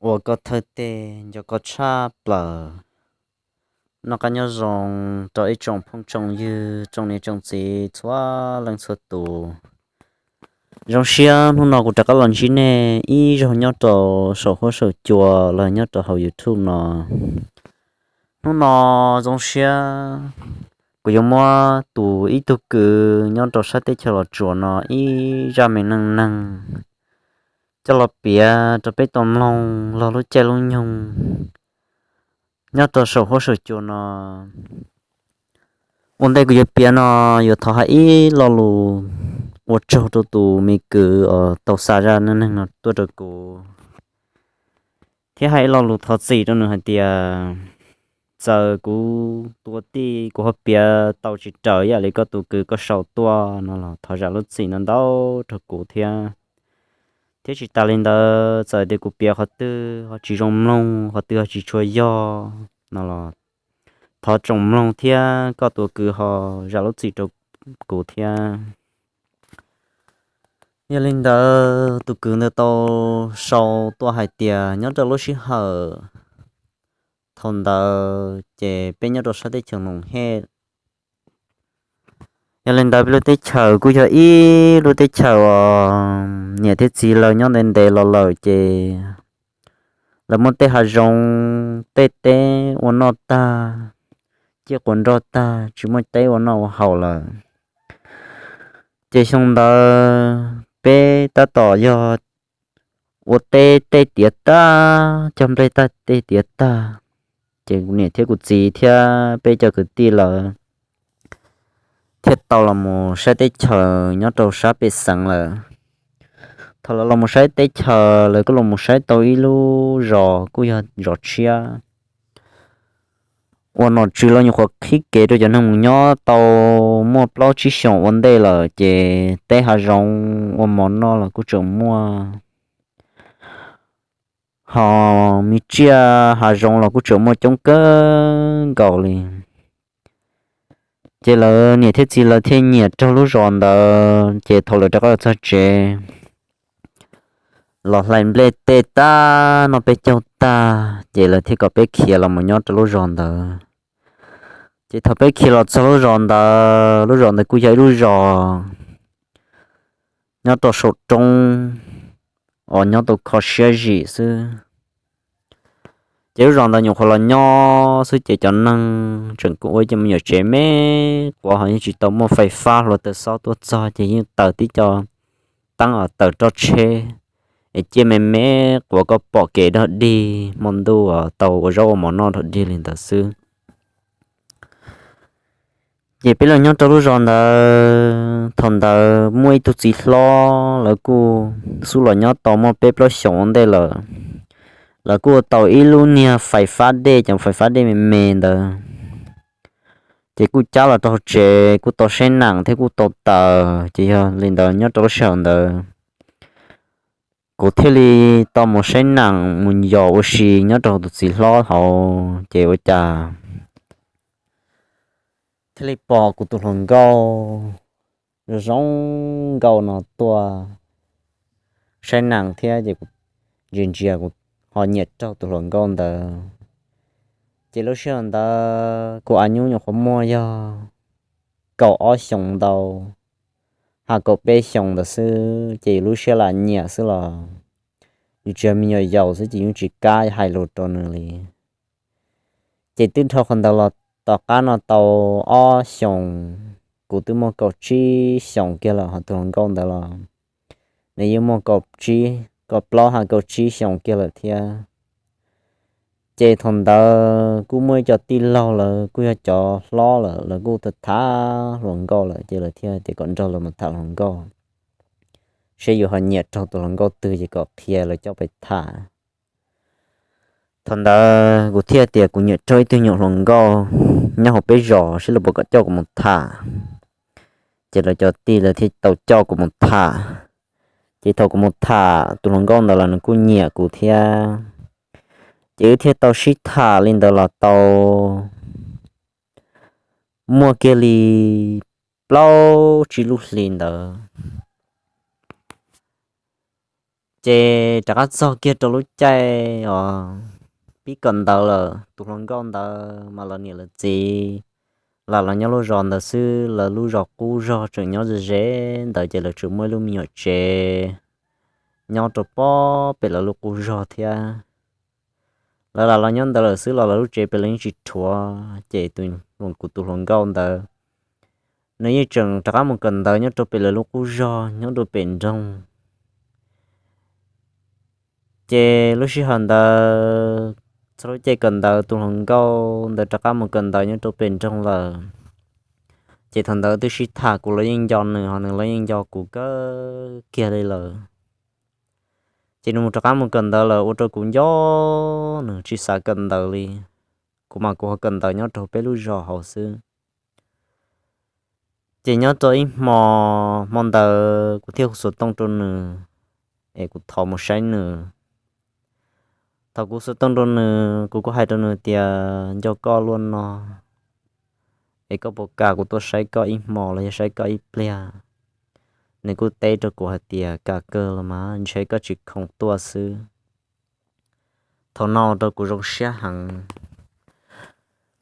Ua koj thawj teg nco koj tshaj plaws. Noj qab nyob zoo rau ib tsoom phooj tsoom ywg, tsoom niam tsoom txiv txhua leej txhua tus. Zoo siab hnub no kuv rov qab los ntsib nej ib zaug nyob rau saum huab saum cua los nyob rau hauv YouTube no. Hnub no zoo siab kuv yuav muab tus ib tug kwv nyob rau sab teb chaws Los Tsuas no ib zaj me neej neeg coj los piav rau peb tau mloog log lub caij lub nyoog nyob rau saum huab saum cua no. Ua ntej kuv yuav piav no, yuav thov hais ib lo lus ua tsaug rau tus me kwv uas tau xa zaj neej neeg no tuaj rau kuv, thiab hais ib lo lus thov txim rau nws hais tias txawm kuv tus tij kuv ho piav tau tsis raws ib yam li koj tus kwv koj sau tuaj no los thov zam lub txim no ntau rau kuv thiab. Thiab tsis tas li ntawd, txawm tias kuv piav qhov twg ho tsis zoo mloog, qhov twg ho tsis tshua yog no los thov tsoom mloog thiab koj tus kwv ho zam lub txim rau kuv thiab. Yog li ntawd, tus kwv ntawd tau sau tuaj hais tias nyob rau lub sij hawm thaum ntawd ces peb nyob rau sab teb chaws Noom Hej. Yog li ntawd, peb lub teb chaws kuj yog ib lub teb chaws uas niam thiab txiv lawv nyob ntev ntev los lawm ces lawv muab tej hav zoov tej teb ua noj tag, ciaj quas nroj tag, tsis muaj teb ua noj ua haus lawm. Ces xyoo ntawd peb tab tom yog ua teb tej tiav tag, cog nplej tag tej tiav tag, ces kuv niam thiab kuv txiv thiab peb cov kwv tij lawv thiaj tau los mus saib teb chaws nyob rau sab pej xeem lawm. Thaum lawv los mus saib teb chaws, lawv kuj los mus saib tau ib lub zos kuj yog zos tshiab uas nom tswv los nyuam qhuav qhib kev rau cov neeg mus nyob tau muaj plaub tsib xyoos ua ntej lawm, ces teb hav zoov ua mov noj los kuj tseem muaj, ho me tsiaj hav zoov los kuj tseem muaj coob kawg nkaus li. Ces lawv niam thiab txiv lawv thiaj nyiam raug lub zos ntawd, ces thaum lawv rov qab los txog tsev, los hlais nplej tej tag, noj peb caug tag, ces lawv thiaj kom peb khiav los mus nyob rau lub zos ntawd. Ces thaum peb khiav los txog lub zos ntawd, lub zos ntawd kuj yog ib lub zos nyob rau saum roob, os nyob tau kho siab zim xwb. Ces lub zos ntawd nyuam qhuav los nyob xwb ces cov neeg tseem kuj ua ib ce me nyuam tsev me quav, ho yeej tsis tau muaj fais fab hluav taws xob tuaj txog, ces yeej taws tib co teeb os, taws roj tsheb es ciaj me me quav, koj pom kev dog dig, hmo ntuj tau ua zaub ua mov noj dog dig li ntawd xwb. Ces peb los nyob rau lub zos ntawd, thaum ntawd muaj ib tug txiv hlob, lawv kuj xub los nyob tau muaj peb plaub xyoos ua ntej lawm. Lawv kuj ua tau ib lub niag fais fab dej, cov fais fab dej me me ntawd. Ces kuj cab los rau hauv tsev, kuj tau saib neem thiab kuj tau taws. Ces yog li ntawd, nyob rau lub sij hawm ntawd kuv thiaj li tau mus saib neem mus yos ua si nyob rau hauv tus txiv hlob hauv, ces ua cas thiaj li pom kuv tus hluas nkauj zoo zoo nkauj no tuaj saib neem thiab, ces kuv ntsia ntsia kuv ho nyiam raug tus hluas nkauj ntawd. Ces lub sij hawm ntawd kuv av nyuj nyuam qhuav muaj yog kaum ob xyoos ntau, ha kaum peb xyoos ntawd xwb, ces yus lub siab lam nyiam xwb los yus tsis yog me nyuam yaus xwb ces yeej tsis kam hais lus rau nws li. Ces twb dhau qhov ntawd los tom qab no tau ob xyoos, kuv twb muaj kaum tsib xyoos kiag lawm, ho tus hluas nkauj ntawd los nws yeej muaj kaum tsib, kaum plaub ha kaum tsib xyoos kiag lawm thiab. Ces thaum ntawd kuj muaj ib co tij laug, lawv kuj yog cov hlob lawm, lawv kuj tham tham hluas nkauj lawm, ces lawv thiaj tias kom nrog lawv mus tham hluas nkauj, seb yus ho nyiam raug tus hluas nkauj twg ces kom qhia lawv coj pais tham. Thaum ntawd kuv thiaj tias kuv nyiam raug ib tug nyuam hluas nkauj nyob hauv peb zos, seb lawv puas kam coj kuv mus tham. Ces lawv cov tij lawv thiaj tau coj kuv mus tham. Ces thaum kuv mus tham tus hluas nkauj ntawd los nws kuj nyiam kuv thiab. Ces wb thiaj tau sib tham li ntawd los tau muaj kiag li plaub tsib lub hlis ntawd. Ces rov qab txog kiag rau lub caij os, pib kawm ntawv lawm, tus hluas nkauj ntawd mas lawv niam lawv txiv lam los nyob lub zos ntawd xwb, lawv lub zos qub zog tseem nyob ze ze ntawd, ces lawv tseem muaj ib lub me nyuam tsev nyob rau pob pem lawv lub qub zog thiab. Lawv lam los nyob ntawd lawm xwb los lawv lub tsev pem lawv yeej tsis rhuav, ces tus, kuv tus hluas nkauj ntawd nws yeej tseem rov qab mus kawm ntawv nyob rau pem lawv lub qub zog nyob rau pem nroog. Ces lub sij hawm ntawd, txog lub caij kawm ntawv tus hluas nkauj ntawd rov qab mus kawm ntawv nyob rau pem nroog lawm. Ces thaum ntawd twb sib tham, kuv los yeej nco nws, ho nws los yeej nco kuv kawg kiag li lawm. Ces nws mus rov qab mus kawm ntawv lawm ua rau kuv nco nws tsis xav kawm ntawv li. Kuv mas kuv ho kawm ntawv nyob rau peb lub zos hauv xwb. Ces nyob rau ib hmo, hmo ntawd kuv thiaj hu xov tooj rau nws, es kuv thov mus saib nws. Thaum kuv xov tooj rau nws, kuv kuj hais rau nws tias nco koj luaj no, es koj puas kam kuv tuaj saib koj ib hmo los yog saib koj ib pliag? Nws kuj teb rau kuv hais tias kam kawg los mas, ntshe koj tsis khoom tuaj xwb. Thaum no rau kuv zoo siab heev.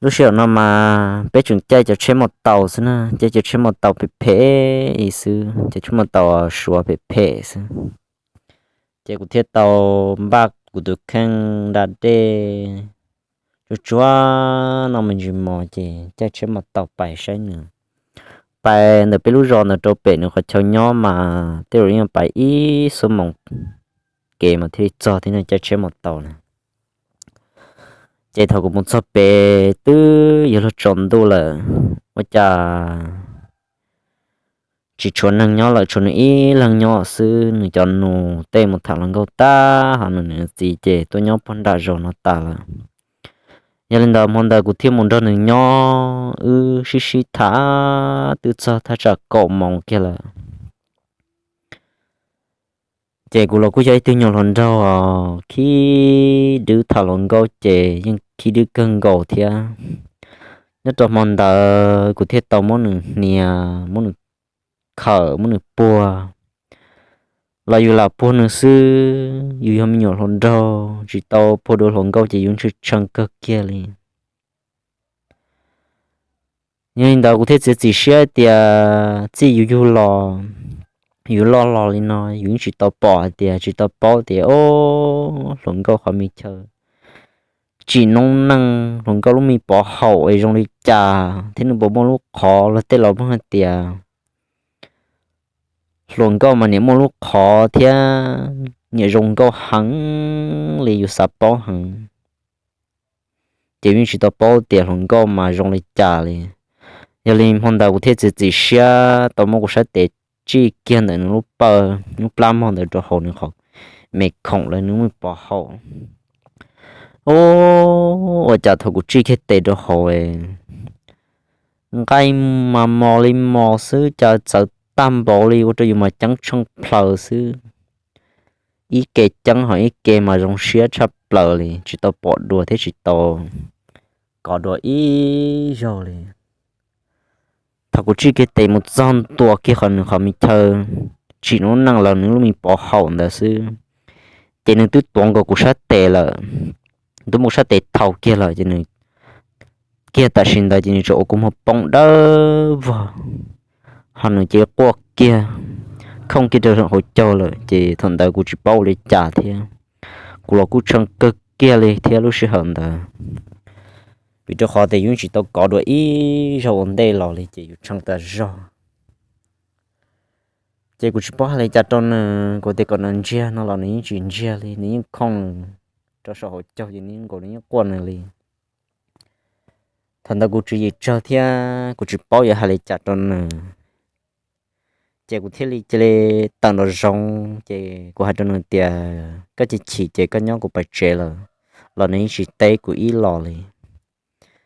Lub sij hawm no mas peb tseem caij cov tsheb mos taus xwb na, caij cov tsheb mos taus phem phem xwb, cov tsheb mos taus Suav phem phem xwb. Ces kuv thiaj tau npaj kuv tus kheej da dej tsuag tsuag no me ntsis mos ces caij tsheb mos taus pais saib nws. Pais ntawm peb lub zos ntawd rau pem nws qhov chaw nyob mas tej zaum yeej pais ib xuab moos kev mas thiaj li txog thiab no, caij tsheb mos taus na. Ces thaum kuv mus txog pem twb yuav luag tsaus ntuj lawm, ua cas tsis tshuav neeg nyob lawm, tshuav nws ib leeg nyob xwb. Nws cov nus tej mus tham hluas nkauj tag, ho nws niam txiv ces tuaj nyob puag nram zos no tas lawm. Yog li ntawd hmo ntawd kuv thiaj mus nrog nws nyob, wb sib sib tham twb txog thaj tsam kaum moos kiag lawm. Ces kuv los kuj yog ib tug nyuag hluas nraug khib dwb, tham hluas nkauj ces yeej khib dwb kawg nkaus thiab. Nyob rau hmo ntawd kuv thiaj tau muab nws hnia, muab nws khawm, muab nws puag. Los yus lam puag nws xwb, yus yog me nyuam hluas nraug tsis tau puag dua hluas nkauj ces yus tshee tshee kawg kiag li. Yog li ntawd kuv thiaj txiav txim siab tias txij yus yug los, yus loj los li no yus yeej tsis tau pom hais tias, tsis tau paub tias o, hluas nkauj qhov me chaw tsim noob neej, hluas nkauj lub me pov haum es zoo li cas thiab nws puas muaj lub qhov. Luag tej laus pheej hais tias hluas nkauj mas niam muaj lub qhov thiab niam zoo nkauj heev li, yus xav paub heev. Ces yeej tsis tau paub tias hluas nkauj mas zoo li cas li. Yog li hmo ntawd kuv thiaj txiav txim siab tau muab kuv sab tes tsij kiag ntawm nws lub paw, lub plab mog ntawd rau hauv nws qhov me khoom lawv nws me pov haum. O, ua cas thaum kuv tsij kiag tes rau hauv, nqaij mas mos li mos xwb, cas txawv tag npaum li, ua rau yus mas ceeb tsheej plaws xwb. Ib ke ceeb ho ib ke mas zoo siab tshaj plaws li, tsis tau pom dua thiab tsis tau kov dua ib zaug li. Thaum kuv tsij kiag tes mus txog ntua kiag qhov nws qhov me chaw tsim noob neej los nws lub me pov haum ntawd xwb, ces nws twb tuav nkaus kuv sab tes lawm, twb muab sab tes thau kiag lawm ces nws kiag tam sim ntawd ces nws tsuas ua kua muag poob dawb vog, ho nws ces quaj kiag, khooj kiag rau hauv caug lawm. Ces thaum ntawd kuv tsis paub ua li cas thiab, kuv los kuj tshee kawg kiag li thiab lub sij hawm ntawd, vim rau qhov tias yus tsis tau kov dua ib zaug ua ntej los li ces yus tshee tas zog. Ces kuv tsis paub hais li cas rau nws, kuv tias kom nws ntsiag no los nws yeej tsis ntsiag li, nws yeej khooj rau saum hauv caug ces nws yeej nkaus, nws yeej quaj nws li. Thaum ntawd kuv tswv yim tsawg thiab kuv tsis paub yuav hais li cas rau nws, ces kuv thiaj li cia li tawm nraum zoov, ces kuv hais rau nws tias koj cia chim ces koj nyob, kuv pais tsev lawm, los nws yeej tsis teb kuv ib los li.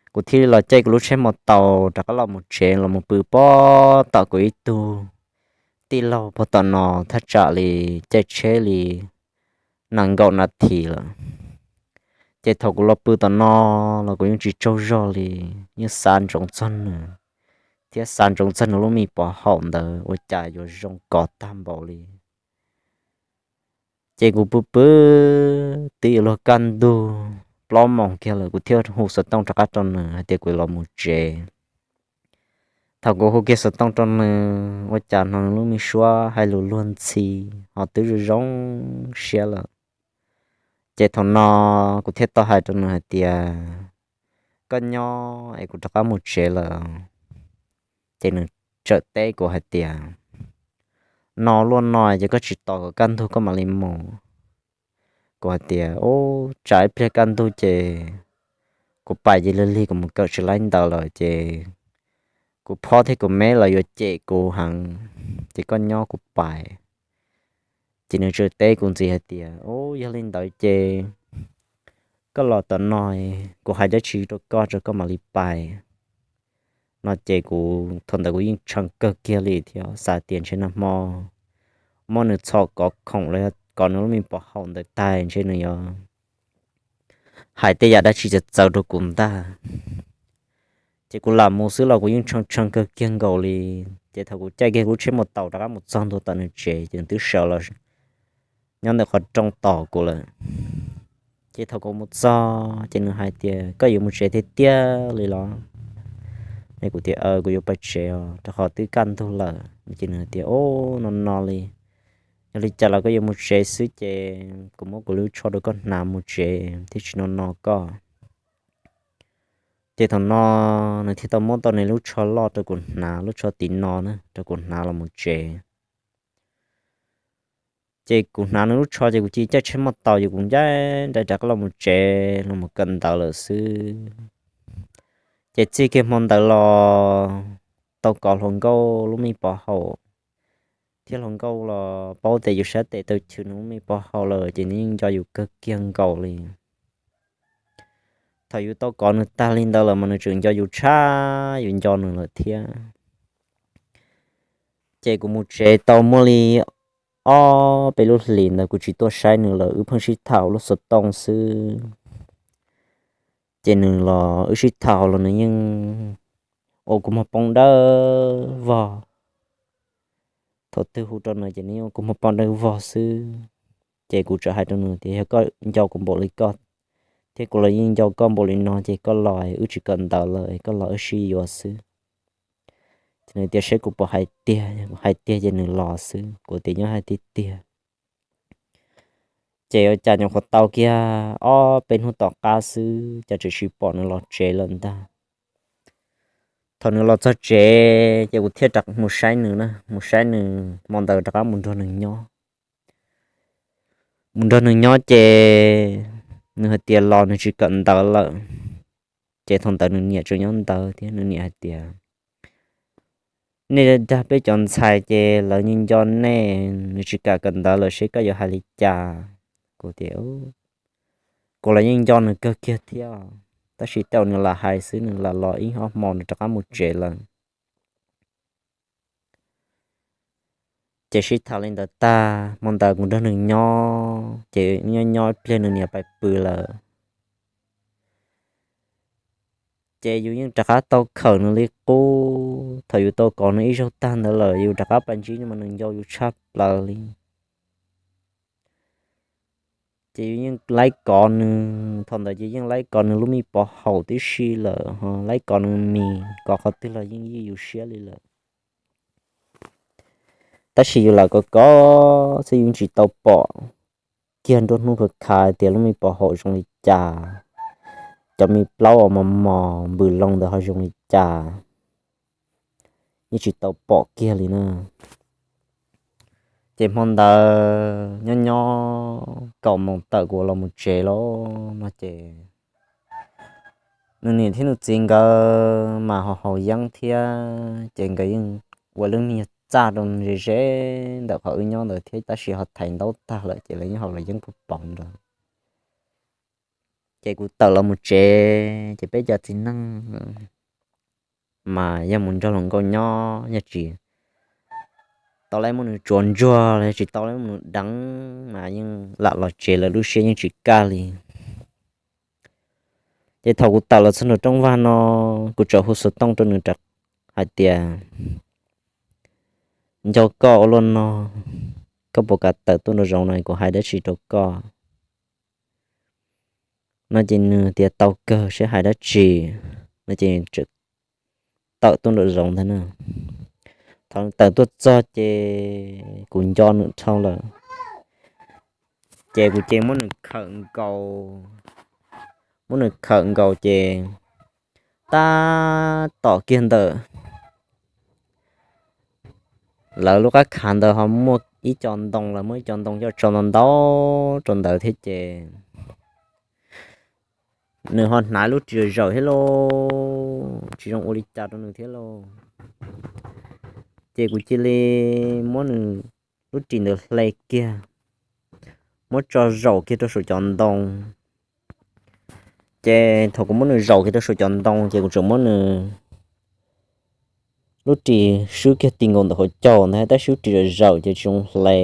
Kuv thiaj li los caij kuv lub tsheb mos taus rov qab los mus tsev, los mus pw pob tom kuv ib tug tij laug puag tom no, thaj tsam li caij tsheb li nees nkaum nas this lawm. Ces thaum kuv los pw tom no los kuv yeej tsis tsaug zog li, yeej xav ntsoov txog nws, thiab xav ntsoov txog nws lub me pov haum ntawd ua cas yuav zoo kov tag npaum li. Ces kuv pw pw twb yuav luag kaj ntug plaub moos kiag lawm, kuv thiaj hu xov tooj rov qab rau nws hais tias kuv los mus tsev. Thaum kuv hu kiag xov tooj rau nws, ua cas hnov nws lub me suab hais lus luag ntxhi, ho twb zoo zoo siab lawm. Ces thaum no kuv thiaj tau hais rau nws hais tias, koj nyob es kuv rov qab mus tsev lawm. Ces nws txawm teb kuv hais tias, no luaj no ces koj tsis tos kom kaj ntug koj mam li mus. Kuv hais tias, ub, tsam ib pliag kaj ntug ces kuv pais ces lig lig kuv mus kawm tsis laib ntawv lawm ces kuv phob thiab kuv meb los yuav cem kuv heev, ces koj nyob kuv pais. Ces nws txawm teb kuv ntxiv hais tias, ub, yog li ntawd ces koj los tom no, kuv hais dab tsi rau koj, rau koj mam li pais. No ces kuv thaum ntawd kuv yeej tshee kawg kiag li thiab, xav tias ntshe nag hmo muab nws txhom kov khoom los yog kov nws lub me pov haum ntawd tag ntshe nws yuav hais tej yam dab tsi txawv txawv rau kuv ntag. Ces kuv lam mus xwb los kuv yeej tshee tshee kawg kiag nkaus li. Ces thaum kuv caij kiag kuv lub tsheb mus taus rov qab mus txog ntua tom nws tsev ces nws twb sawv los nyob ntawm qhov rooj tos kuv lawm. Ces thaum kuv mus txog ces nws hais tias, koj yuav mus tsev tiag tiag li los? Es kuv tias, kuv yuav pais tsev os, rau qhov twb kaj ntug lawm. Ces nws hais tias, ub, no no li, yog li cas los koj yuav mus tsev xwb ces kuv muab kuv lub tsho rau koj hnav mus tsev thiab, tsis no no koj. Ces thaum no nws thiaj tau muab tau nws lub tsho loj rau kuv hnav, lub tsho tim no na, rau kuv hnav los mus tsev. Ces kuv hnav nws lub tsho ces kuv cia caij tsheb mus taus, ces kuv ncaj nraim rov qab los mus tsev los mus kawm ntawv lawm xwb. Ces txij kiag hmo ntawd los tau kov hluas nkauj lub me pov haum, thiab hluas nkauj los paub tias yus sab tes tau chwv nws lub me pov haum lawm ces nws yeej nco yus kawg kiag nkaus li. Thaum yus tau kov nws tag li ntawd lawm mas nws tseem nco yus tshaj yus nco nws lawm thiab. Ces kuv mus tsev tau muaj li ob peb lub hlis ntawd kuv tsis tuaj saib nws lawm, wb pheej sib tham hauv lub xov tooj xwb. Ces nws los wb sib tham hauv los nws yeej ua kuv muag poob dawb vog. Thaum twg hu rau nws ces nws yeej ua kuv muag poob dawb vog xwb. Ces kuv txawm hais rau nws tias yog koj nco kuv npaum li koj, thiab kuv los yeej nco koj npaum li no ces koj los, wb tsis kawm ntawv lawm, koj los wb sib yuav xwb. Ces nws tias saib kuv puas hais tiag, kuv hais tiag ces nws los xwb, kuv tias nyob hais tiag tiag. Ces ua cas nyuam qhuav tau kiag ob peb hnub tom qab xwb cas tseem tsis pom nws los tsev lawm ntag. Thaum nws los txog tsev ces kuv thiaj rov mus saib nws na, mus saib nws hmo ntawd rov qab mus nrog nws nyob. Mus nrog nws nyob ces nws hais tias los nws tsis kawm ntawv lawm. Ces thaum ntawd nws niam tseem nyob ntawd thiab, nws niam hais tias, nej dag peb cov ntxhais ces lawv yeej nco nej, nws tsis kam kawm ntawv lawm seb koj yuav hais li cas. Kuv tias, kuv los yeej nco nws kawg kiag thiab, tab sis tej zaum nws lam hais xwb, nws lam los ib ob hmo nws rov qab mus tsev lawm. Ces sib tham li ntawd tag, hmo ntawd kuv nrog nws nyob ces nyob nyob ib pliag nws niam pais pw lawm. Ces yus yeej rov qab tau khawm nws li qub. Thaum yus tau kov nws ib zaug tag ntawd lawm, yus rov qab pais ntsib nws mas nws nco yus tshaj plaws li. Ces yus yeej laib kov nws, thaum ntawd ces yeej laib kov nws lub me pov haum tib si lawm, ho laib kov nws mis, kov qhov twg los yeej yij yus siab li lawm. Tab sis yus lam kov kov xwb, yus tsis tau pom kiag nruab hnub khav khav tias lub me pov haum zoo li cas, cov me plaub uas mos mos npws loo ntawd ho zoo li cas, yeej tsis tau pom kiag li na. Ces hmo ntawd nyob nyob kaum moos tawm kuv los mus tsev lauj no ces nws niam thiab nws txiv nkawd mas ho haus yeeb thiab, ces nkawd yeej ua lub niag txaj rau ze ze ntawm qhov wb nyob ntawd thiab, tab sis ho thaiv ntaub tag lawm ces lawv yeej haus lawv yeeb puag paum ntawd. Ces kuv tawm los mus tsev, ces peb cov txiv neej mas yog mus nrog hluas nkauj nyob, yog tsis tau laib muab nws tsuav ntsuag los yog tsis tau laib muab nws deev mas yeej lam los tsev lawm, lub siab yeej tsis kaj li. Ces thaum kuv tawm los txog nram rooj vag no, kuv txawm hu xov tooj rau nws hais tias, nco koj ua luaj no, koj puas kam tawm tuaj nraum zoov no kuv hais dab tsi rau koj? No ces nws tias tau kawg, saib hais dab tsi. No ces tawm tuaj nraum zoov ntag na. Thaum tawm tuaj txog ces kuv nco nws dhau lawm, ces kuv cia li muab nws khawm nkaus. Muab nws khawm nkaus ces tab tom kiag ntawm lawv lub qab khav ntawd ho muaj ib co ntoo, lawv muab ib co ntoo coj tso ntau ntau rau ntawd thiab ces nws ho hnav lub ris zaum thiab lauj, tsis zoo ua li cas rau nws thiab lauj. Ces kuv cia li muab nws lub ris ntawd hle kiag, muab tso zaum kiag rau saum cov ntoo. Ces thaum kuv muab nws zaum kiag rau saum cov ntoo ces kuv tseem muab nws lub ris swb kiag ti nkaus ntawm hauv caug ntag, tab sis lub ris zaum zaum ces tsis zoo hle.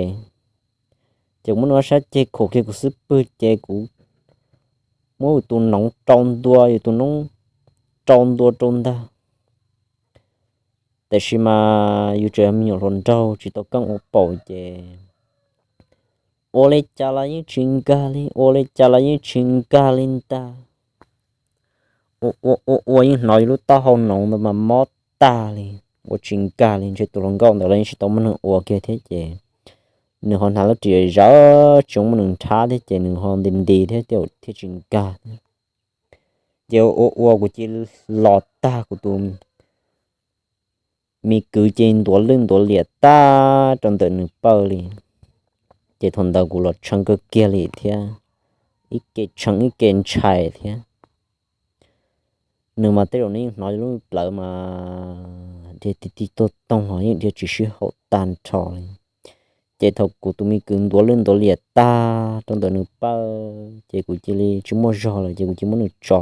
Ces kuv muab nws ob sab ceg khuam kiag kuv xub pwg ces kuv muab yus tus noov rau ntua, yus tus noov rau ntua rau ntag. Tiam sis mas yus tseem yog me nyuam hluas nraug tsis tau keej ua paum ces ua li cas los yeej tsis nkag li, ua li cas los yeej tsis nkag li ntag. Ua ua ua ua yeej hnov yus lub taub hau noov ntawd mas mob tag li, ua tsis nkag li, ntshe tus hluas nkauj ntawd los yeej tsis tau muab nws ua kiag thiab ces nws ho hnav lub ris zaum tsis zoo muab nws nrhab thiab ces nws ho nti nti thiab thiaj tsis nkag thiab. Ces ua ua kuv cia li los tag, kuv tus me kwv ces ntuav lwj ntuav liam tag rau ntawm nws pawg li. Ces thaum ntawd kuv los tshee kawg kiag li thiab, ib ke tshee ib ke ntshai thiab. Nws mas tej zaum nws yeej hnov lub plawv mas dhia ti ti tuag toog los yeej dhia tsis sib haum tag nrho li. Ces thaum kuv tus me kwv ntuav lwj ntuav liam tag rau ntawm nws pawg ces kuv cia li tsis muaj zog lawm ces kuv cia li muab nws tso.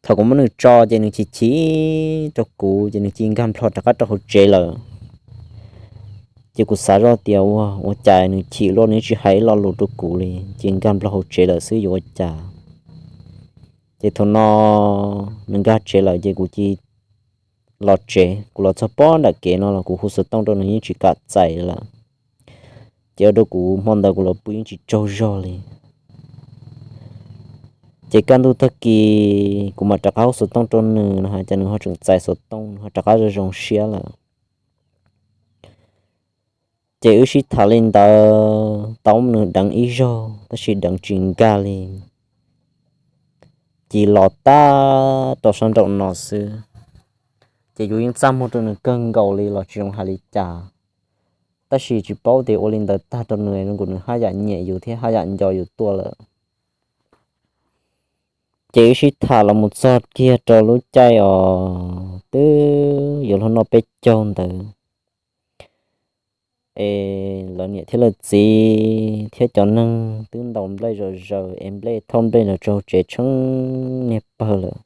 Thaum kuv muab nws tso ces nws chim chim rau kuv ces nws cia li nkag nplho rov qab rau hauv tsev lawm. Ces kuv xav zoj tias ua ua cas nws chim luaj, nws tsis hais ib lo lus rau kuv li, cia li nkag nplho hauv tsev lawm xwb yuav ua cas. Ces thaum no nws nkag tsev lawm ces kuv cia li los tsev. Kuv los txog pob nram kev no los kuv hu xov tooj rau nws yeej tsis kam txais lawm. Ces ua rau kuv hmo ntawd kuv los pw yeej tsis tsaug zog li. Ces kaj ntug tag kis kuv mam rov qab hu xov tooj rau nws no hais cas nws ho tseem txais xov tooj, nws ho rov qab zoo zoo siab lawm. Ces wb sib tham li ntawd tau nws deev ib zaug tab sis deev tsis nkag li. Ces los tag rau sab nraum no xwb, ces yus yeej txaj muag rau nws kawg nkaus li los tsis zoo hais li cas. Tab sis tsis paub tias ua li ntawd tag rau nws, nws haj yam nyiam yus thiab haj yam nco yus tuaj lawm. Ces wb sib tham los mus txog kiag rau lub caij os twb yuav luag noj peb caug ntawd, es lawv niam thiab lawv txiv thiab cov neeg twb ntaus nplej zom zaws es nplej thauj nplej los tso hauv tsev tsheej niag pawg lawm.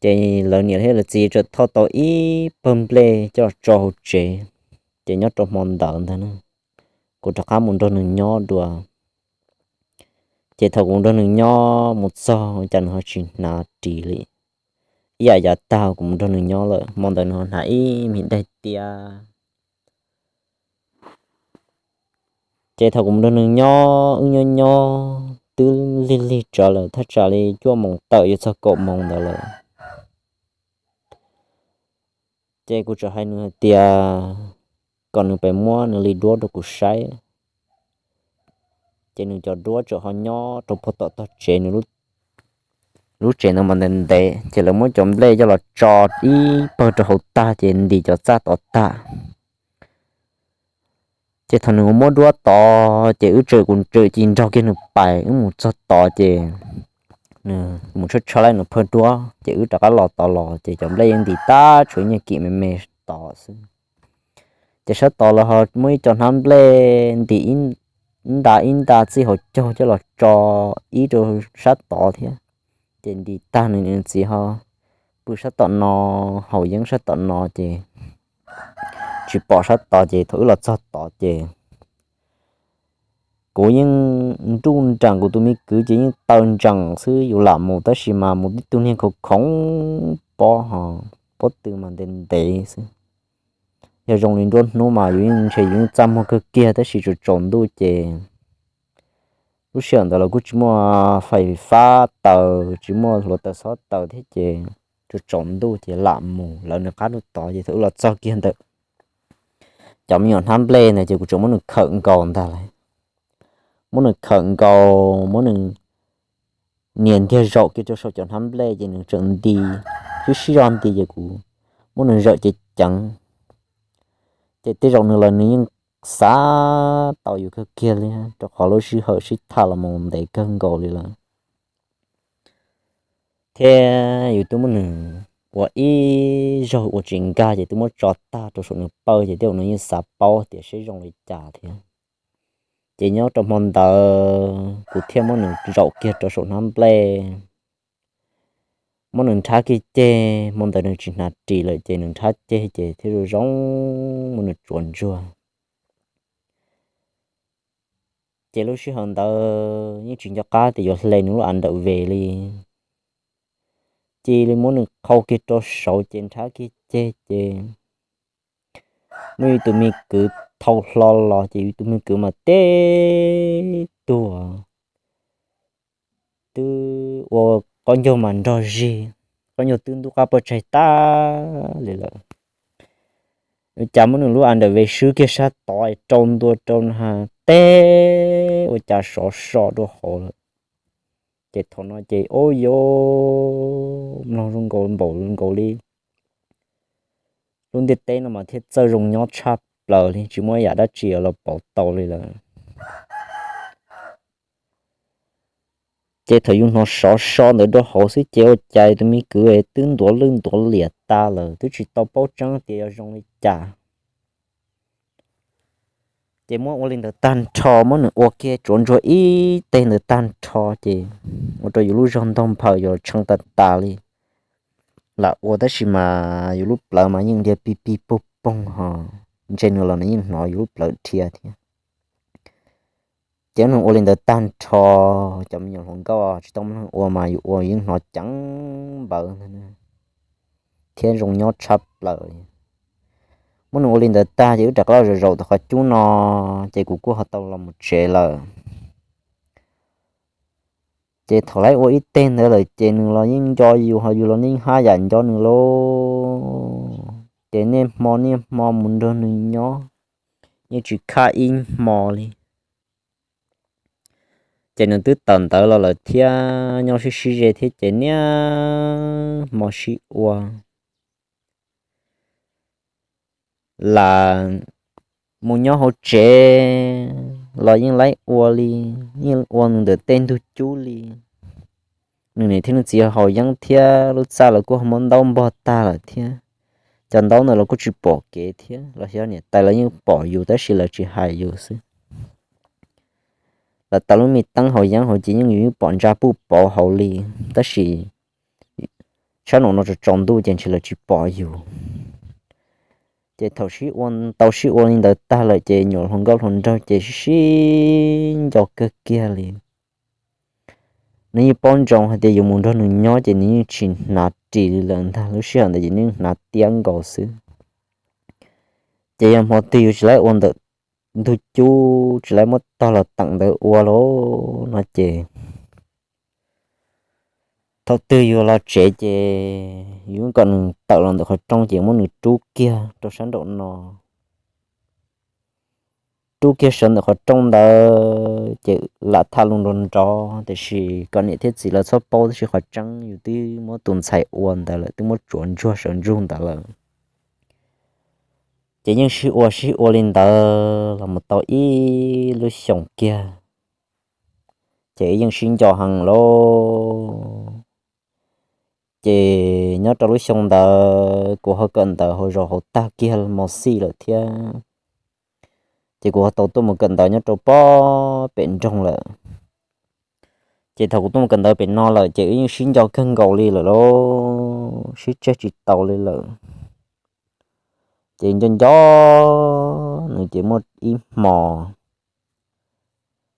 Ces lawv niam thiab lawv txiv txawm thauj tau ib pawg nplej coj los tso hauv tsev, ces nyob rau hmo ntawd ntag na, kuv rov qab mus nrog nws nyob dua. Ces thaum kuv nrog nws nyob mus txog cas nws ho tsis hnav ris li, ib yam yav tag kuv mus nrog nws nyob lawm, hmo ntawd nws ho hnav ib me daim tiab. Ces thaum kuv mus nrog nws nyob, wb nyob nyob twb lig lig tsawv lawm, thaj tsam li cuaj moos tawm yuav txog kaum moos ntawd lawm. Ces kuv txawm hais nws hais tias kom nws pem muab nws li duab rau kuv saib. Ces nws cov duab txawm ho nyob rau puag tom tog tsev, nws lub tsev ntawd mas ntev ntev, ces lawv muab cov nplej coj los tso ib pawg rau hauv tag ces ntim cov txaj tod tag. Ces thaum nws muab duab tod ces wb txawm, kuv txawm cia li nrog kiag nws pais, wb mus txog tod ces nws mus tshawb tshawb laib nws phawj duab ces wb rov qab los tod los ces cov nplej yeej ntim tag, tshuav ib nyuag kim me me tod xwb. Ces sab tod los ho muaj ib co hnab nplej ntim ib nta ib nta txij hauv caug coj los tso ib rau sab tod thiab. Ces ntim tag nws niam nws txiv ho pw sab tom no, haus yeeb sab tom no ces tsis pom sab tod. Ces thaum wb los txog tod ces kuv yeej nruj nreem, kuv tus me kwv ces yeej taw ntsees xwb, yus lam mus tab sis mas mus tib tug niag khoov khoov pob ho pob tw mas ntev ntev xwb. Yog zoo li nruab hnub mas yus yeej ntshe yus yeej txaj muag kawg kiag, tab sis tsaus tsaus ntuj ces lub sij hawm ntawd los kuj tsis muaj fais fab taws, tsis muaj hluav taws xob taws thiab ces tsaus tsaus ntuj ces lam mus lawv nws qab rau tod ces thaum wb los txog kiag ntawm cov me nyuam hnab nplej ntawd ces kuv tseem muab nws khawm nkaus ntag lauj. Muab nws khawm nkaus, muab nws nias ntiag zaum kiag rau saum cov hnab nplej ces nws tseem nti, sib sib zog nti ces kuv muab nws zawm ceev ceev. Ces tej zaum nws los nws yeej xav tau yus kawg kiag li, rau qhov lub sij hawm sib tham los mus ntev kawg nkaus li lawm. Thiab yus twb muab nws ua ib zaug ua tsis nkag ces twb muab tso tag rau saum nws pawg ces tej zaum nws yeej xav paub tias seb zoo li cas thiab. Ces nyob rau hmo ntawd kuv thiaj muab nws zaum kiag rau saum hnab nplej, muab nws nrhab kiag ceg, hmo ntawd nws tsis hnav ris lawm ces nws nrhab ceg ces thiaj zoo zoo, muab nws tsuav ntsuag. Ces lub sij hawm ntawd yeej tsis nco qab tias yuav hle nws lub av ntawm ves li, cia li muab nws qhau kiag rau saud ces nrhab kiag ceg ces muaj ib tug me kwv thau hlo los ces ib tug me kwv mas teb tuag, twb ua qaub ncaug mas nrog zig, qaub ncaug twb ntub qab poj tsaig tag li lawm. Ua cas muab nws lub av ntawm ves swb kiag sab tod rau ntua rau na teb ua cas sov so rau hauv lawm. Ces thaum no ces ub yuav mloog zoo nkaus npaum nkaus li lub ntiaj teb no mas thiaj txawj zoo nyob tshaj plaws li, tsis muaj yam dab tsi los pauv tau li lawm. Ces thaum yus hnov sov so ntawd rau hauv xwb ces ua cas tus me kwv twb ntuav lwj ntuav liam tas lawm, twb tsis tau paub tseeb tias yog zoo li cas. Ces muab ua li ntawd tag nrho, muab nws ua kiag tsuav ntsuag ib teg ntawd tag nrho ces ua rau yus lub zog ntog nphawm yus tshee tas tas li. Lam ua tab sis mas yus lub plawv mas yeej dhia pig pig poog poog ho, ntshe nws los nws yeej hnov yus lub plawv dhia thiab. Ces nws ua li ntawd tag nrho, cov me nyuam hluas nkauj tsis tau muaj neeg ua mas yus ua yeej hnov ceev npawv ntag thiab zoo nyob tshaj plaws. Muab nws ua li ntawd tag ces wb rov qab los zaum zaum tom qhov cub no, ces kuv kuj ho tau los mus tsev lawm. Ces thaum lawv ua ib teg ntawd lawm ces nws los yeej nco yus ho yus los yeej haj yam nco nws lauj. Ces niaj hmo niaj hmo mus nrog nws nyob, yeej tsis khaj ib hmo li. Ces nws twb tawm ntawd los lawm thiab nyob sib sib ze thiab ces niaj hmo sib ua. Lam mus nyob hauv tsev los yeej laib ua li, yeej ua nws ntawm tej ntug cub li. Nws niam thiab nws txiv haus yeeb thiab lub txaj los kuj muab ntaub npog tag lawm thiab. Cov ntaub ntawd los kuj tsis pom kev thiab, los xyov niam tais los yeej pom yus tab sis lawv tsis hais yus xwb. Lawv tau lub me teeb haus yeeb hauv ces yeej yus yeej pom ntsa puj pauv hauv li, tab sis sab nraum no tsaus tsaus ntuj ces ntshe lawv tsis pom yus. Ces thaum sib ua, tau sib ua li ntawd tag lawm ces nyuam hluas nkauj hluas nraug ces sib sib nco kawg kiag li. Nws yeej paub ntsoov hais tias yus mus nrog nws nyob ces nws yeej tsis hnav ris li lawm ntag, lub sij hawm ntawd ces nws yeej hnav tiab nkaus xwb. Ces yog hmo twg yus tsis laib ua ntawm ntug cub, tsis laib muab tog los teem ntawd ua lauj no ces thaum twg yus los tsev ces yus kom nws tawm los ntawm qhov rooj ces muab nws rub kiag rau sab nraum no, rub kiag sawv ntawm qhov rooj ntawd ces lam tham lus nrov nrov tiam sis kom niam thiab txiv lawv txhob paub tab sis qhov tseeb yus twb muab tus ntxhais ua ntawd lawm, twb muab tsuav ntsuag sawv ntsug ntawd lawm. Ces yeej sib ua sib ua li ntawd los mus tau ib lub xyoos kiag, ces yeej sib nco heev lauj. Ces nyob rau lub xyoo ntawd kuv ho kawm ntawv hauv zos hauv tag kiag mos xij lawm thiab, ces kuv ho tau tuaj mus kawm ntawv nyob rau pob pem nroog lawm. Ces thaum kuv tuaj mus kawm ntawv pem no lawm ces wb yeej sib nco kawg nkaus li lawm lauj, sib tseg tsis tau li lawm. Ces nco nco nws ces muaj ib hmo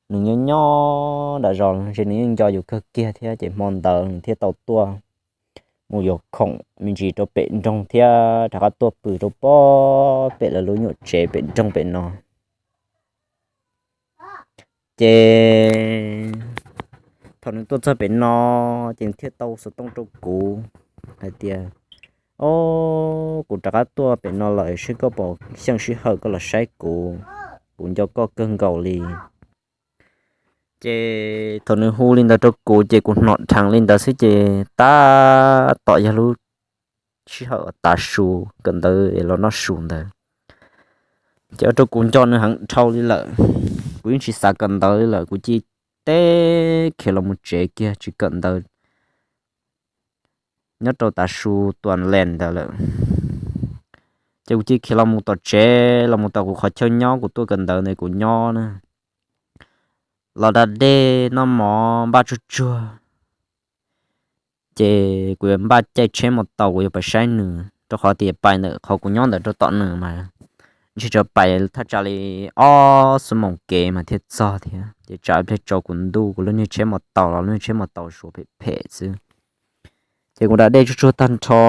nws nyob nyob nram zos ntshe nws yeej nco yus kawg kiag thiab ces hmo ntawd nws thiaj tau tuaj mus yuav khoom me ntsis rau pem nroog thiab rov qab tuaj pw rau pob pem lawv lub nyuam tsev pem nroog pem no. Ces thaum nws tuaj txog pem no, ces nws thiaj tau xov tooj rau kuv hais tias, o, kuv rov qab tuaj pem no lawm, seb koj puas xyeej sij hawm koj los saib kuv, kuv nco koj kawg nkaus li. Ces thaum nws hu li ntawd rau kuv ces kuv hnov dheev li ntawd xwb ces tab tom yog lub sij hawm tav su kawm ntawv los noj su ntawd. Ces ua rau kuv nco nws heev dhau li lawm, kuv yeej tsis xav kawm ntawv li lawm, kuv cia li khiav los mus tsev kiag tsis kawm ntawv nyob rau tav su tuam lees ntawd lawm. Ces kuv cia li khiav los mus tom tsev, los mus tom kuv qhov chaw nyob kuv tuaj kawm ntawv ntawd kuv nyob na, los da dej noj mov npaj tsuag tsuag. Ces kuv yuav npaj caij tsheb mus tau, kuv yuav pais saib nws, rau qhov tias pais ntawm qhov kuv nyob ntawd rau tom nws mas ntshe tsuas pais thaj tsam li ob xuab moos kev mas thiaj txog thiab, ces tsam ib pliag tsaus kuv ntuj, kuv lub niag tsheb mus tau los lub niag tsheb mus tau suav phem phem xwb. Ces kuv da dej tsuag tsuag tag nrho,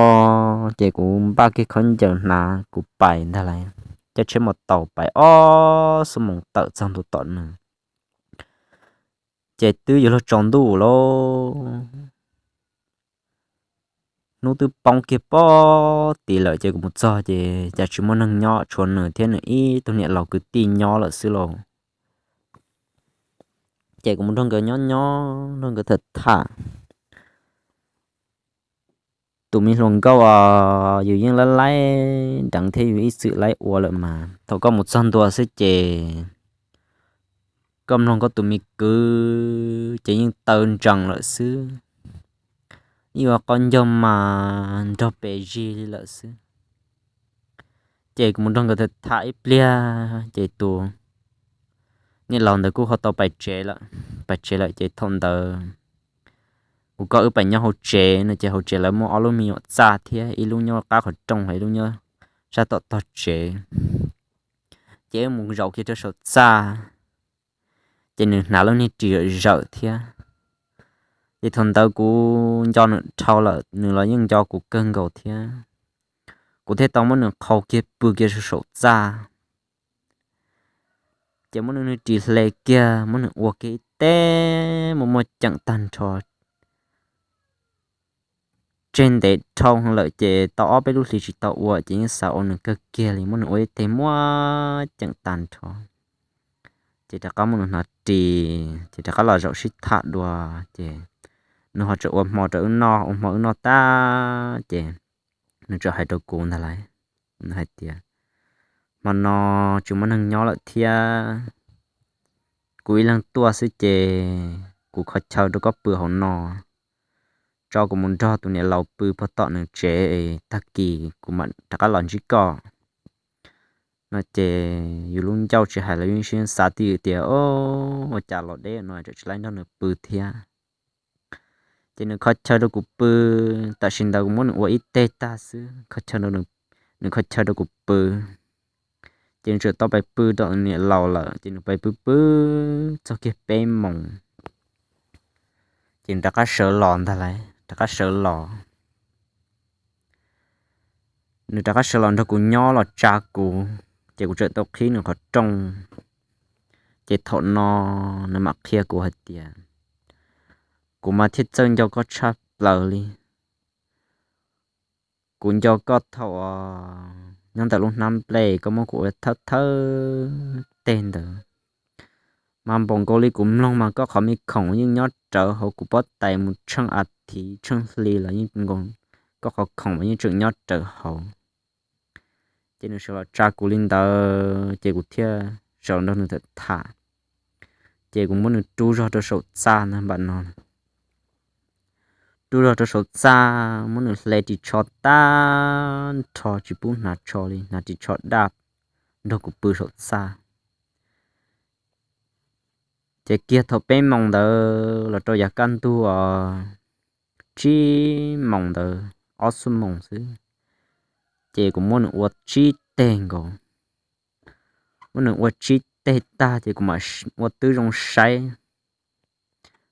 ces kuv npaj kiag khaub ncaws hnav kuv pais ntag lauj. Caij tsheb mus tau pais ob xuab moos tawm txog ntua tom nws, ces twb yuav luag tsaus ntuj lauj. Hnub twb poob kiag pob tid lawm, ces kuv mus txog ces cas tsis muaj neeg nyob, tshuav nws thiab nws ib tug niam laus kwv tij nyob lawm xwb lauj. Ces kuv mus nrog nkawd nyob nyob, nrog nkawd tham tham. Tus me hluas nkauj as, yus yeej laib laib deev thiab yus ib txwm laib ua lawm mas thaum koj mus txog ntua xwb ces koj mloog koj tus me kwv ces yeej taw ntsees lawm xwb. Ib ua qoj ncauj mas nrog pes zig li lawm xwb. Ces kuv mus nrog nkawd tham ib pliag ces tus niam laus ntawd kuj ho tau pais tsev lawm, pais tsev lawm ces thaum ntawd kuv kom wb pais nyob hauv tsev no ces hauv tsev lawv muaj ob lub me nyuam txaj thiab, ib lub nyob qab qhov rooj, ib lub nyob sab tom tog tsev. Ces wb mus zaum kiag rau saum txaj, ces nws hnav lub niag ris zawm thiab. Ces thaum ntawd kuv nco nws dhau lawm, nws los yeej nco kuv kawg nkaus thiab. Kuv thiaj tau muab nws qhau kiag pw kiag rau saum txaj, ces muab nws niag ris hle kiag, muab nws ua kiag ib teg muaj muaj ceem tag nrho. Tseg ntev dhau lawm ces tau ob peb lub hlis tsis tau ua ces yeej xav ua nws kawg kiag li, muab nws ua ib teg muaj ceem tag nrho. Ces rov qab muab nws hnav ris ces rov qab los zaum sib tham dua, ces nws ho tseem ua hmo rau wb noj, ua hmo wb noj tag ces nws txawm hais rau kuv ntag lauj, nws hais tias, hmo no tsis muaj neeg nyob lawm thiab, kuv ib leeg tuaj xwb ces kuv kho chaw rau koj pw hauv no, tso kuv mus nrog tus niam laus pw pog tom nws tsev, tag kis kuv mam rov qab los ntsib koj. No ces yus lub ncauj tsis hais los yus sib xav twj ywm tias, o, ua cas los deb no tseem tsis laib nrog nws pw thiab. Ces nws kho chaw rau kuv pw, tam sim ntawd kuv muab nws ua ib teg tag xwb, nws kho chaw rau kuv pw. Ces nws tseem tau pais pw tom niam laus lawm, ces nws pais pw pw txog kiag peb moos, ces nws rov qab sawv los ntag lauj, rov qab sawv los. Nws rov qab sawv los nrog kuv nyob los tsa kuv, ces kuv tseem tau qhib nws qhov rooj. Ces thaum no nws mam qhia kuv hais tias, kuv mas thiaj txawj nco koj tshaj plaws li. Kuv nco koj thaum nyob ntawm lub hnab nplej koj muab kuv ua thawb thawb teg ntawd, mas npaum nkaus li kuv mloog mas koj qhov me khoom yeej nyob rawv hauv kuv pob tais mus tsheej a thiv tsheej hli los yeej nkaus, koj qhov khoom mas yeej tseem nyob rawv hauv. Ces nws sawv los tsa kuv li ntawd ces kuv thiaj sawv los nrog nws tham tham. Ces kuv muab nws rub zog rau saum txaj ntag npam no, rub zog rau saum txaj, muab nws hle ris tsho tag nrho tsis pub hnav tsho li, hnav ris tsho daj nrog kuv pw saum txaj. Ces kiag thaum peb moos ntawd los rau yav kaj ntug os, tsib moos ntawd, ob xuab moos xwb, ces kuv muab nws ua tsib teg nkaus. Muab nws ua tsib teg tag ces kuv mam ua tib zoo saib,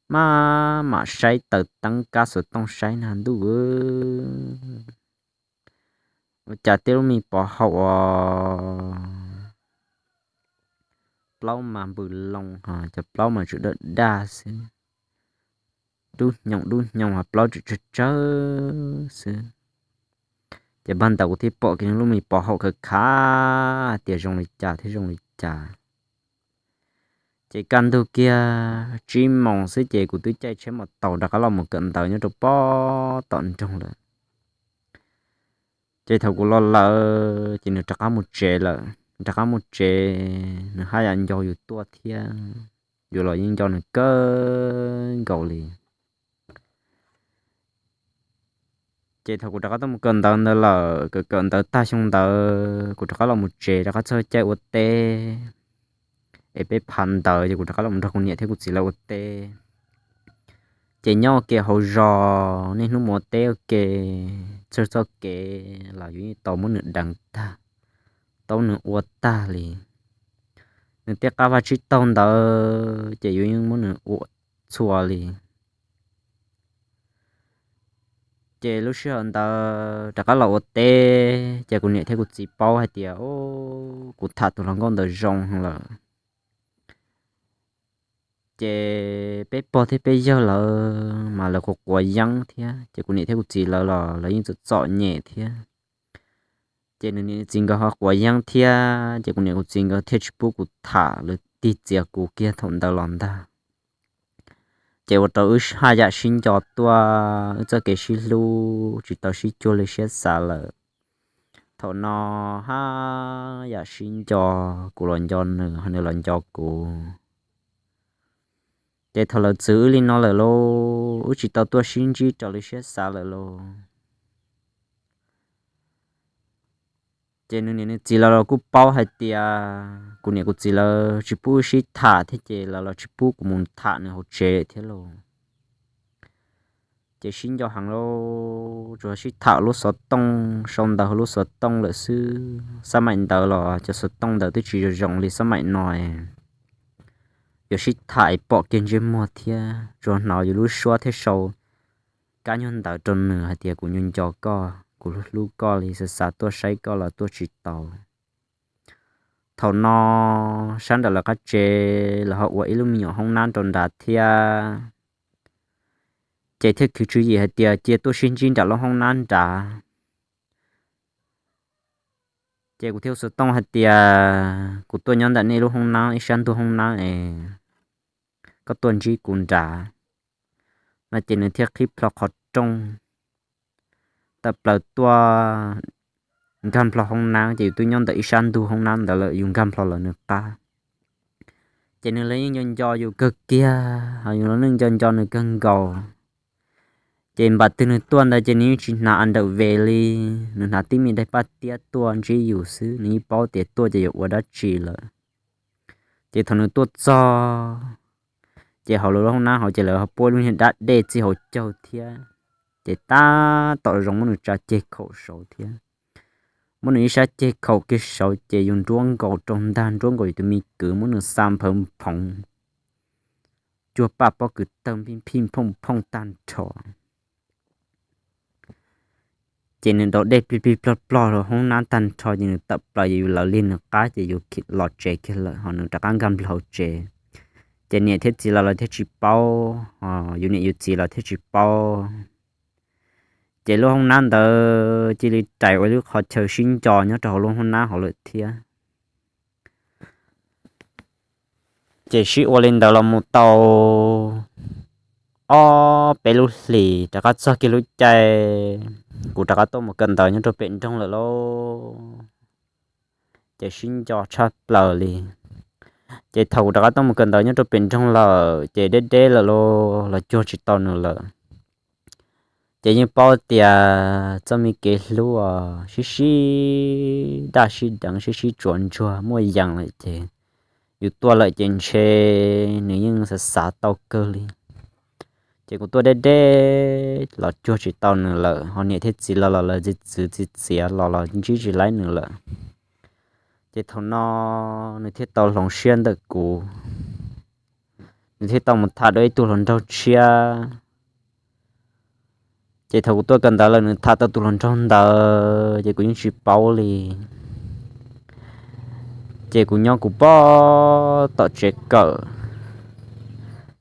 Maj mam saib taws teeb kab xov tooj saib na ntuj, ua cas tej lub me pov haum os, plaub mas npws loo ho cov plaub mas tseem daj daj xwb, dub hnyoo dub hnyoo ho plaub tseem tsawg tsawg xwb. Ces npag ntawd kuv thiaj pom kiag lub me pov haum khav khav tias zoo li cas thiab zoo li cas. Ces kaj ntug kiag tsib moos xwb ces kuv twb caij tsheb mos taus rov qab los mus kawm ntawv nyob rau pob tom nroog lawm. Ces thaum kuv los lawm ces nws rov qab mus tsev lawm, rov qab mus tsev nws haj yam nco yus tuaj thiab, yus los yeej nco nws kawg nkaus li. Ces thaum kuv rov qab tuaj mus kawm ntawv ntawd lawm, kawm kawm ntawv tag xyoo ntawd kuv rov qab los mus tsev rov qab txog caij ua teb, es peb phav ntawv ces kuv rov qab los nrog kuv niam thiab kuv txiv lawv ua teb. Ces nyob ua ke hauv zos niaj hnub mus ua teb ua ke, txog txoj kev los yus yeej tau muab nws deev tag, tau nws ua tag li. Nws tej qab vaj tsib taug ntawd ces yus yeej muab nws ua txhua li. Ces lub sij hawm ntawd rov qab los ua teb ces kuv niam thiab kuv txiv paub hais tias kuv tham tus hluas nkauj ntawd zoo lawm. Ces peb pog thiab peb yawg lawv mas lawv quav quav yeeb thiab, ces kuv niam thiab kuv txiv lawv los lawv yeej txom txom nyem thiab. Ces nws niam txiv nkawd ho quav yeeb thiab, ces kuv niam kuv txiv nkawd thiaj tsis pub kuv tham, lawv tig txiav kuv kiag thaum ntawd los ntag. Ces ua rau wb haj yam sib nco tuaj, wb txoj kev sib hlub tsis tau sib cuag li siab xav lawm. Thaum no haj yam sib nco, kuv los nco nws, nws los nco kuv. Ces thaum lawv txwv wb li no lawm lauj, wb tsis tau tuaj sib ntsib raws li siab xav lawm lauj. Ces nws niam nws txiv lawv los kuj paub hais tias kuv niam kuv txiv lawv tsis pub wb sib tham thiab, ces lawv los tsis pub kuv mus tham nws hauv tsev thiab lauj. Ces sib nco heev lauj, tsuas sib tham lub xov tooj, sau ntawv hauv lub xov tooj lawm xwb. Xab maim ntawd los cov xov tooj ntawd twb tsis zoo zoo li xab maim no, yuav sib tham pom kiag ntsej muag thiab, tsuas hnov yus lub suab thiab sau kab nyuag ntawv rau nws hais tias kuv nco nco koj, kuv hlub hlub koj li, xav xav tuaj saib koj los tuaj tsis tau. Thaum no sab nram lawv qab tsev lawv ho ua ib lub me nyuam hoob nab rau nrad thiab. Ces thiaj khwv tswv yim hais tias cia tuaj sib ntsib nram lub hoob nab nrad. Ces kuv thiaj ua xov tooj hais tias kuv tuaj nyob ntawm nej lub hoob nab ib sab ntug hoob nab es koj tuaj ntsib kuv nrad no. Ces nws thiaj qhib plho qhov rooj tawm plaws tuaj nkag nplho hoob nab, ces yus twb nyob ntawm ib sab ntug hoob nab ntawd lawm, yus nkag nplho lawm nws qab. Ces nws los yeej nco nco yus kawg kiag, yus los yeej nco nco nws kawg nkaus. Ces npam twg nws tuaj ntawd ces nws yeej tsis hnav a ntawm ve li, nws hnav tib me daim paj tiab tuaj ntsib yus xwb, nws yeej paub tias tuaj ces yuav ua dab tsi lawm. Ces thaum nws tuaj txog, ces hauv lub hoob nab hauv ces lawv ho puab lub niag dab dej txij hauv caug thiab. Ces tab tom zoo muab nws tsa ceg khaum saud thiab. Muab nws ib sab ceg khaum kiag saud ces yus nruab nkaus rau ntag, nruab nkaus yus tus me kwv, muab nws xa nphawv nphoov cuag paj pob kws tawg phij phij phooj phooj tag nrho. Ces nws daus dej plig plig plog plog rau hoob nab tag nrho, ces nws tawm plaws yus lawv lig nws qab, ces yus los tsev kiag lawm, ho nws rov qab nkag nplho tsev. Ces niam thiab txiv los lawv thiaj tsis paub, ho yus niam yus txiv los thiaj tsis paub. Ces lub hoob nab ntawd cia li rais ua lub qhov chaw sib nco nyob rau hauv lub hoob nab hauv lawm thiab. Ces sib ua li ntawd los mus tau ob peb lub hlis, rov qab txog kiag lub caij kuv rov qab tuaj mus kawm ntawv nyob rau pem nroog lawm lauj. Ces sib nco tshaj plaws li. Ces thaum kuv rov qab tuaj mus kawm ntawv nyob rau pem nroog lawm, ces deb deb lawm lauj, los cuag tsis tau nws lawm. Ces yeej paub tias txoj me kev hlub sib sib daj sib deev sib sib tsuav ntsuag muaj yees lawm ces yus tuaj lawm ces ntshe nws yeej xav xav tau kawg li. Ces kuv tuaj deb deb los cuag tsis tau nws lawm, ho niam thiab txiv los los lawv txi txwv txi txiav los los ntsib tsis laib nws lawm. Ces thaum no nws thiaj tau hloov siab ntawm kuv. nws thiaj tau mus tham dua ib tug hluas nraug tshiab. Ces thaum kuv tuaj kawm ntawv lawm nws tham tau tus hluas nraug ntawd ces kuv yeej tsis paub li. Ces kuv nyob kuv pog tom tsev kawm,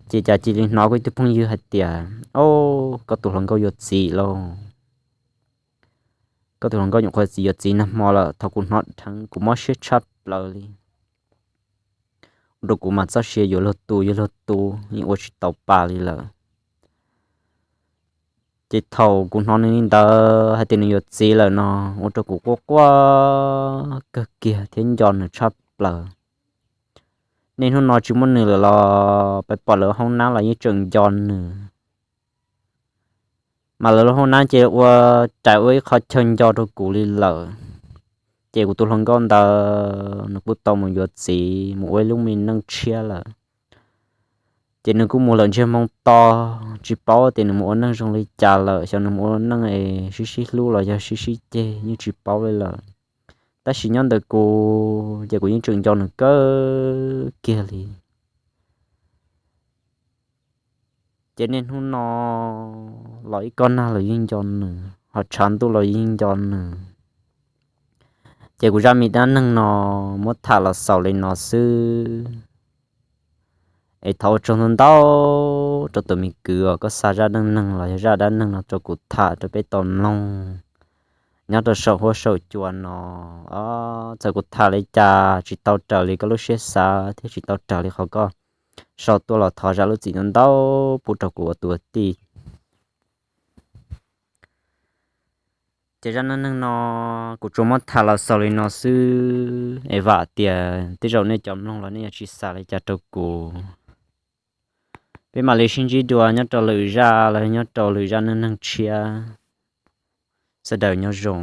ces cas cia li hnov kuv ib tug phooj ywg hais tias, Au, koj tus hluas nkauj yuav txiv lauj. Koj tus hluas nkauj nyuam qhuav txiv yuav txiv nag hmo lawm. Thaum kuv hnov dheev kuv mob siab tshaj plaws li, ua rau kuv mas txoj sia yuav luag tu yuav luag tu, yeej ua tsis tau pa li lawm. Ces thaum kuv hnov nws li ntawd hais tias nws yuav txiv lawm no, ua rau kuv quaj quaj kawg kiag thiab nco nws tshaj plaws. Niaj hnub no tsis muaj nws lawm los peb pom lawv hoob nab los yeej tseem nco nws. Mas lawv lub hoob nab ces ua rais ua ib qho chaw nco rau kuv li lawm. Ces kuv tus hluas nkauj ntawd nws kuj tau mus yuav txiv mus ua ib lub me neej tshiab lawm. Ces nws kuj mus lawm ntsiag moo to, tsis paub tias nws mus ua neej zoo li cas lawm, xyov nws mus ua neej es sib sib hlub los yog sib sib ceg yeej tsis paub li lawm. Tab sis nyob ntawm kuv ces kuv yeej tseem nco nws kawg kiag li. Ces niaj hnub no los ib kob nag los yeej nco nws, ho tshav ntuj los yeej nco nws. Ces kuv zaj me dab neeg no muab tham los xaus li no xwb. Es thov ua tsaug ntau ntau rau tus me kwv uas koj xa zaj dab neeg los yog zaj dab neeg no rau kuv tham rau peb tau mloog nyob rau saum huab saum cua no. Txawm kuv tham li cas tsis tau raws li koj lub siab xav thiab tsis tau raws li qhov koj sau tuaj los thov zam lub txim ntau ntau pub rau kuv ua tus tij. Ces zaj neej neeg no kuv tsuas muab tham los xaus li no xwb es vam tias tej zaum nej cov mloog los nej yuav tsis xav li cas rau kuv. Peb mam li sib ntsib dua nyob rau lwm zaj los nyob rau lwm zaj neej neeg tshiab. Sawv daws nyob zoo.